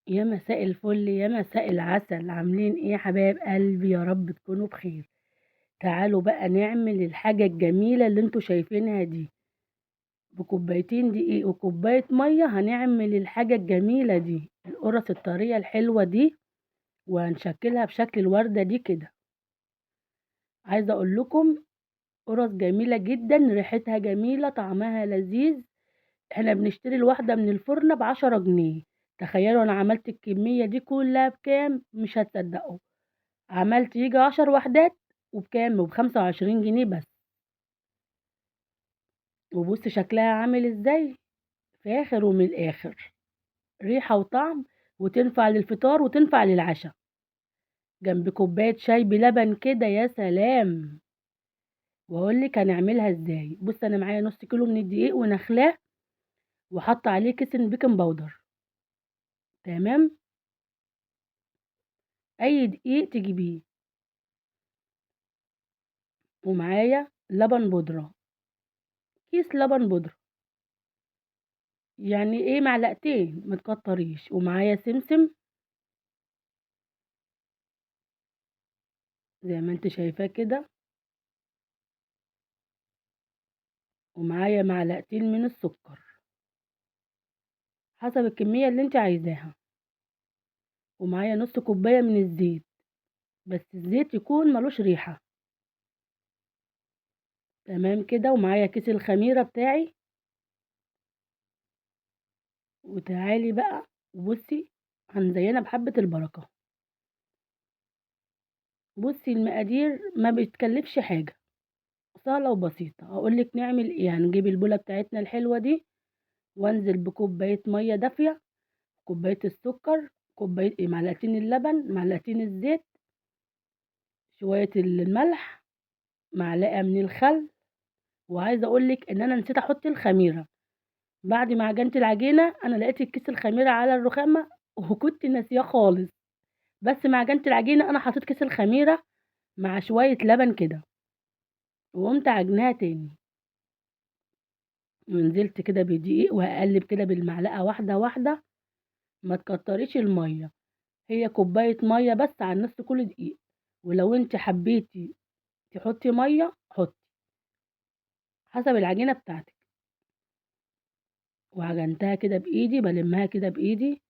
يا مساء الفل، يا مساء العسل. عاملين ايه يا حبايب قلبي؟ يا رب تكونوا بخير. تعالوا بقى نعمل الحاجة الجميلة اللي انتوا شايفينها دي. بكوبايتين دقيق وكوباية مية هنعمل الحاجة الجميلة دي، القرص الطرية الحلوة دي، وهنشكلها بشكل الوردة دي كده. عايزة اقول لكم قرص جميلة جدا، ريحتها جميلة، طعمها لذيذ. احنا بنشتري الواحدة من الفرن ب10 جنيه. تخيلوا انا عملت الكمية دي كلها بكام؟ مش هتصدقوا. عملت يجي 10 وحدات وبكام؟ وب25 جنيه بس. وبص شكلها عامل ازاي، فاخر ومن الاخر، ريحة وطعم، وتنفع للفطار وتنفع للعشاء جنب كوباية شاي بلبن كده، يا سلام. واقول لك هنعملها ازاي. بص انا معايا نص كيلو من الدقيق ونخلاه، وحط عليه كيس baking powder، تمام؟ اي دقيق تجيبيه. ومعايا لبن بودرة، كيس لبن بودرة، يعني ايه، معلقتين، ما تكتريش. ومعايا سمسم زي ما انت شايفاه كده، ومعايا معلقتين من السكر حسب الكمية اللي انت عايزاها، ومعايا نص كوباية من الزيت، بس الزيت يكون ملوش ريحة، تمام كده. ومعايا كيس الخميرة بتاعي. وتعالي بقى وبصي هنزينها بحبة البركة. بصي المقادير ما بتكلفش حاجة، سهلة وبسيطة. هقولك نعمل ايه. هنجيب البولة بتاعتنا الحلوة دي، وانزل بكوباية مية دافية، كوباية السكر، كوباية إيه، معلقتين اللبن، معلقتين الزيت، شوية الملح، معلقة من الخل. وعايزة اقولك ان انا نسيت احط الخميرة. بعد ما عجنت العجينة انا لقيت الكيس الخميرة على الرخامة وكنت ناسياه خالص، بس مع عجنت العجينة انا حطيت كيس الخميرة مع شوية لبن كده، وقمت عجناها تاني، ونزلت كده بدقيق، وهقلب كده بالمعلقة واحدة واحدة. ما تكتريش المية، هي كوباية مية بس على النص كل دقيق. ولو انت حبيتي تحطي مية حطي حسب العجينة بتاعتك. وعجنتها كده بايدي، بلمها كده بايدي.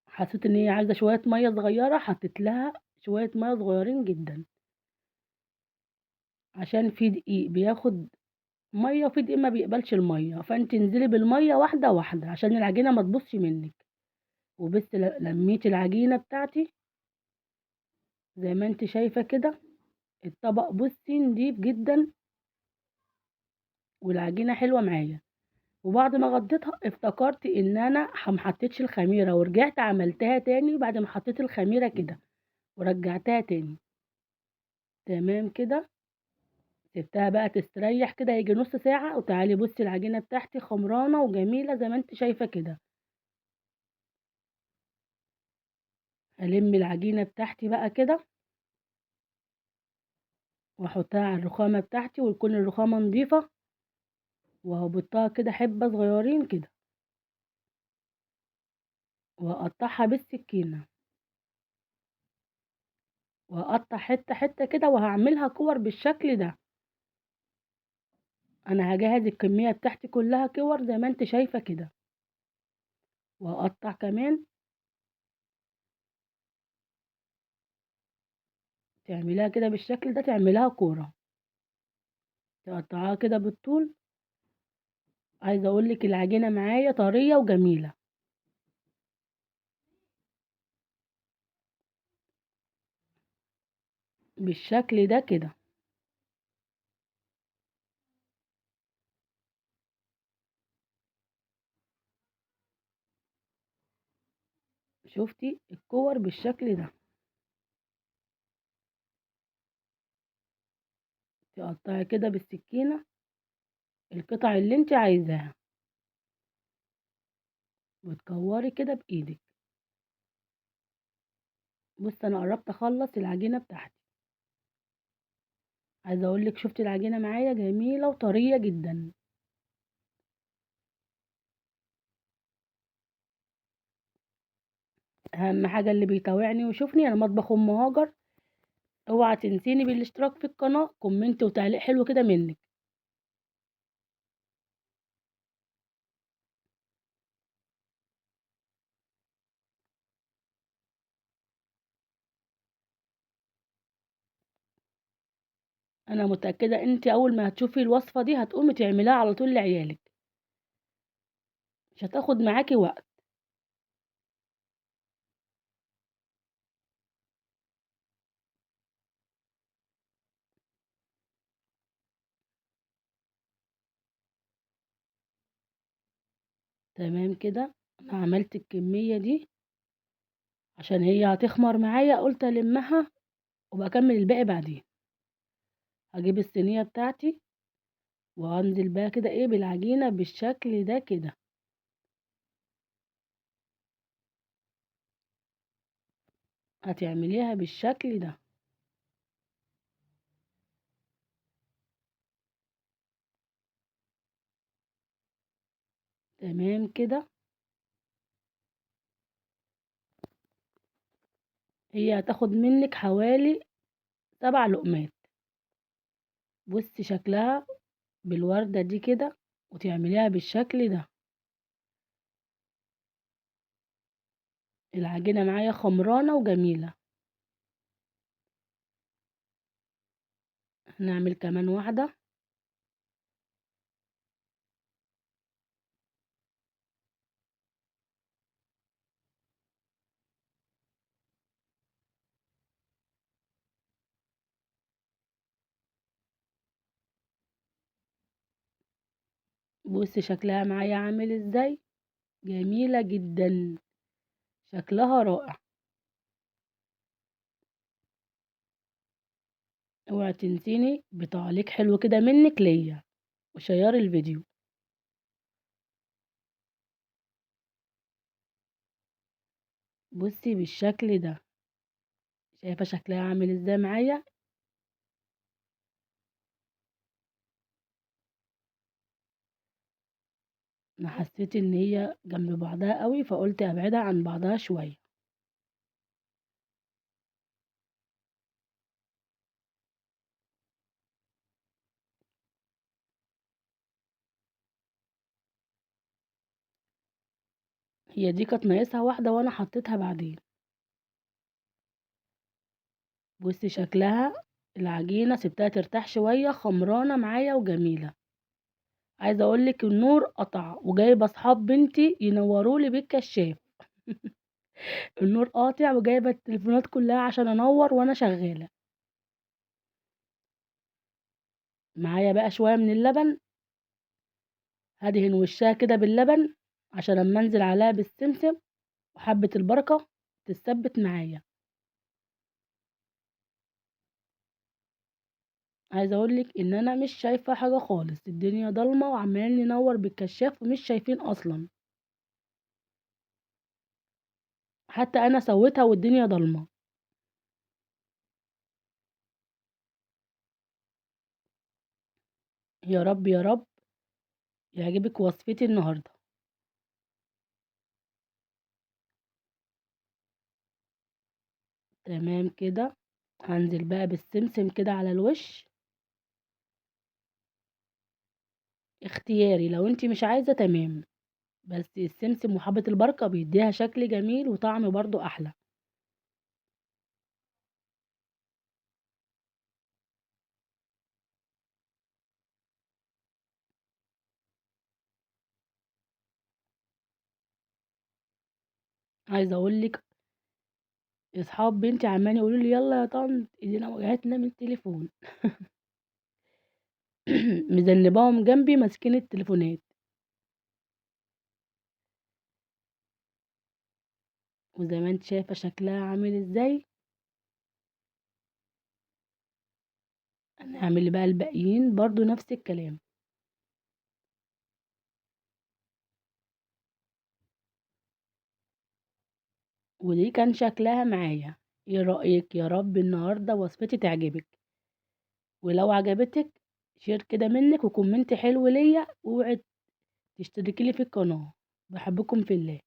حسيت ان هي عايزة شوية مية صغيرة، حطيت لها شوية مية صغيرين جدا، عشان في دقيق بياخد مية وفي دقيق ما بيقبلش المية، فانت انزلي بالمية واحدة واحدة عشان العجينة ما تبصش منك. وبس لميت العجينة بتاعتي زي ما انت شايفة كده. الطبق بصي نضيف جدا، والعجينة حلوة معايا. وبعد ما غطيتها افتكرت ان انا ما حطيتش الخميرة، ورجعت عملتها تاني بعد ما حطيت الخميرة كده، ورجعتها تاني، تمام كده. سبتها بقى تستريح كده يجي نص ساعة. وتعالي بصي العجينة بتاعتي خمرانة وجميلة زي ما انت شايفة كده. هلم العجينة بتاعتي بقى كده، واحطها على الرخامة بتاعتي، وتكون الرخامة نظيفة، وهبطها كده حبة صغيرين كده، وهقطعها بالسكينة، وهقطع حتة حتة كده، وهعملها كور بالشكل ده. انا هجهز الكمية بتاعتي كلها كور زي ما انت شايفة كده. وهقطع كمان. تعمليها كده بالشكل ده، تعمليها كورة، تقطعها كده بالطول. عايزة اقولك العجينة معايا طرية وجميلة. بالشكل ده كده. شفتي الكور بالشكل ده؟ تقطعي كده بالسكينة القطع اللي انت عايزاها، وتكوري كده بايدك. بص انا قربت اخلص العجينة بتاعتي. عايزة اقولك شفتي العجينة معايا جميلة وطرية جدا. اهم حاجة اللي بيتابعني ويشوفني انا مطبخ ام هاجر، اوعى تنسيني بالاشتراك في القناة، comment وتعليق حلو كده منك. انا متأكدة انت اول ما هتشوفي الوصفة دي هتقومي تعمليها على طول لعيالك، مش هتاخد معاكي وقت. تمام كده. انا عملت الكمية دي عشان هي هتخمر معايا، قلت المها وبكمل الباقي بعدين. هجيب الصينية بتاعتي وانزل بقى كده ايه بالعجينة بالشكل ده كده. هتعمليها بالشكل ده. تمام كده. هي هتاخد منك حوالي 7 لقمات. بصي شكلها بالوردة دي كده، وتعمليها بالشكل ده. العجينة معايا خمرانة وجميلة. هنعمل كمان واحدة. بصي شكلها معايا عامل ازاي، جميلة جدا، شكلها رائع. اوعي تنسيني بتعليق حلو كده منك ليا، وشيري الفيديو. بصي بالشكل ده، شايفة شكلها عامل ازاي معايا؟ انا حسيت ان هي جنب بعضها قوي، فقلت ابعدها عن بعضها شوية. هي دي كانت ناقصها واحدة وانا حطيتها بعدين. بصي شكلها العجينة، سبتها ترتاح شوية، خمرانة معايا وجميلة. عايزة اقولك النور قطع، وجايبة اصحاب بنتي ينورولي بالكشاف. النور قاطع وجايبة التليفونات كلها عشان انور وانا شغالة. معايا بقى شوية من اللبن، هدهن وشها كده باللبن عشان لما انزل عليها بالسمسم وحبة البركة تتثبت معايا. عايزة اقولك ان انا مش شايفة حاجة خالص، الدنيا ضلمة وعمالين ننور بالكشاف ومش شايفين اصلا، حتى انا سويتها والدنيا ضلمة. يا رب يا رب يعجبك وصفتي النهاردة. تمام كده. هنزل بقى بالسمسم كده على الوش، اختياري لو انتي مش عايزة تمام، بس السمسم وحبة البركة بيديها شكل جميل وطعم برضو احلى. عايزة اقولك اصحاب بنتي عمالين يقولوا لي يلا يا طنط ايدينا وجعتنا من التليفون. مذنباهم جنبي ماسكين التليفونات. وزي ما انت شايفه شكلها عامل ازاي. هنعمل بقى الباقيين برضو نفس الكلام. ودي كان شكلها معايا. ايه رأيك؟ يا رب النهاردة وصفتي تعجبك. ولو عجبتك share كده منك و comment حلو ليا، واوعي تشتركي لي في القناة. بحبكم في الله.